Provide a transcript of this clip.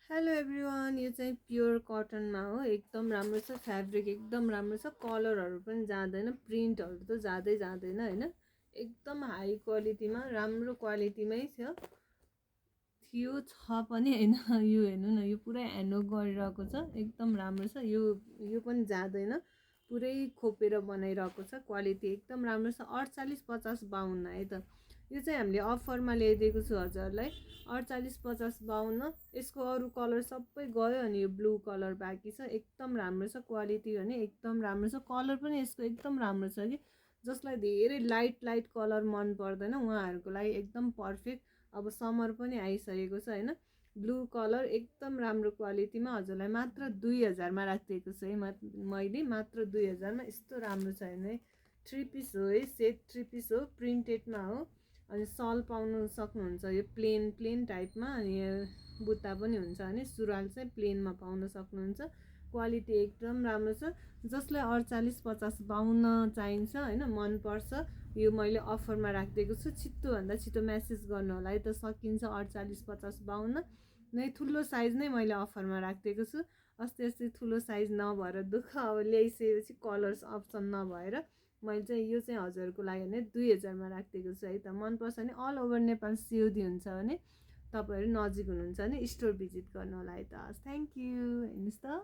Hello everyone, यो चाहिँ pure कटनमा हो। एकदम राम्रो छ, फ्याब्रिक एकदम राम्रो छ, कलरहरू पनि जाँदैन, प्रिन्टहरू त जाँदैन हैन। एकदम हाई क्वालिटीमा राम्रो क्वालिटीमै छ पनि हैन। यो हेर्नु न, यो पुरै ह्यान्डवर्क गरिरहेको छ, एकदम राम्रो छ। यो पनि जाँदैन, पुरै खोपेर बनाइरहेको छ, क्वालिटी एकदम राम्रो छ। 48, 50, 52 है त। यो चाहिँ हामीले अफरमा ल्याइदिएको छु हजुरलाई, 48, 50, 52। यसको अरू कलर सबै गयो, अनि यो ब्लू कलर बाँकी छ। एकदम राम्रो छ, क्वालिटी भने एकदम राम्रो छ। कलर पनि यसको एकदम राम्रो छ कि जसलाई धेरै लाइट कलर मन पर्दैन उहाँहरूको लागि एकदम पर्फेक्ट। अब समर पनि आइसकेको छ हैन। ब्लू कलर एकदम राम्रो क्वालिटीमा हजुरलाई मात्र 2000मा राखिदिएको छु है। मैले मात्र 2000मा। यस्तो राम्रो छ हेर्नु है। 3 पिस हो है, सेट 3 पिस हो, प्रिन्टेडमा हो। अनि सल पाउनु सक्नुहुन्छ यो प्लेन टाइपमा। अनि बुट्टा पनि हुन्छ भने सुरुवाल चाहिँ प्लेनमा पाउन सक्नुहुन्छ। क्वालिटी एकदम राम्रो छ। जसलाई 48, 50, 52 चाहिन्छ हैन, मनपर्छ, यो मैले अफरमा राखिदिएको छु। छिटोभन्दा छिटो म्यासेज गर्नु होला है त। सकिन्छ 48, 50, 52 नै। ठुलो साइज नै मैले अफरमा राखिदिएको छु। अस्ति ठुलो साइज नभएर दुःख, अब ल्याइसकेपछि कलर्स अप्सन नभएर मैले चाहिँ यो चाहिँ हजुरको लागि भने 2000मा राखिदिएको छु है त। मनपर्छ भने अल ओभर नेपाल सिओडी हुन्छ भने तपाईँहरू नजिक हुनुहुन्छ भने स्टोर भिजिट गर्नु होला है त। हस्, थ्याङ्क यू। हेर्नुहोस् त।